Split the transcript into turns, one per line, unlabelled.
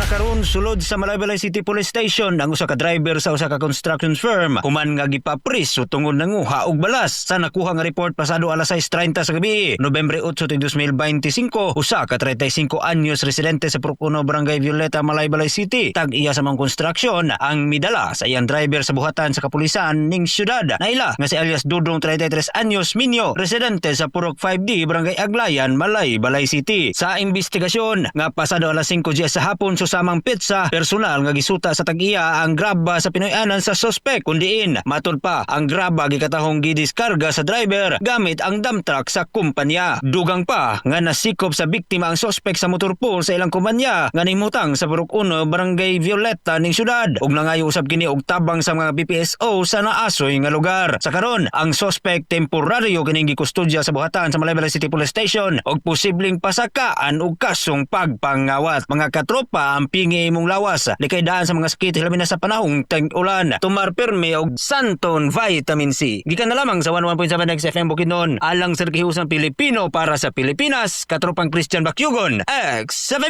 Na karon sulod sa Malaybalay City Police Station ang usa ka driver sa usa ka construction firm human nga gipapriso tungod nanguha og balas. Sa nakuha nga report pasado alas 6:30 sa gabi, Nobyembre 8, 2025, usa ka 35 anyos residente sa Purok 1, Barangay Violeta, Malaybalay City, tag-iya sa mga construction ang midala sa iyang driver sa buhatan sa kapulisan ning syudad. Naila nga si alias Dudong, 33 anyos, minyo, residente sa Purok 5D, Barangay Aglayan, Malaybalay City. Sa investigasyon nga pasado alas 5 sa hapon susamang petsa, personal nga gisuta sa tag-iya ang graba sa Pinoy-anan sa suspect, kundiin matud pa ang graba gikatahong gidiskarga sa driver gamit ang dump truck sa kumpanya. Dugang pa nga nasikop sa biktima ang suspect sa motor pool sa ilang kumpanya nga nimutang sa Purok 1, Barangay Violeta ning syudad, ug nangayo usab kini og tabang sa mga BPSO sa naasoy nga lugar. Sa karon, ang suspect temporaryo kining gikustodya sa buhatan sa Malaybalay City Police Station og posibleng pasakaan og kasong pagpangawat. Mga katropa, ang pingi imong lawas likay daan sa mga sakit, hilabi na sa panahong tag-ulan. Tumar pirmi og Santon Vitamin C. Gikan na lamang sa 11.7 XFM Bukidnon, alang sa nagkihusang Pilipino para sa Pilipinas, katropang Christian Bakyugon, XFM.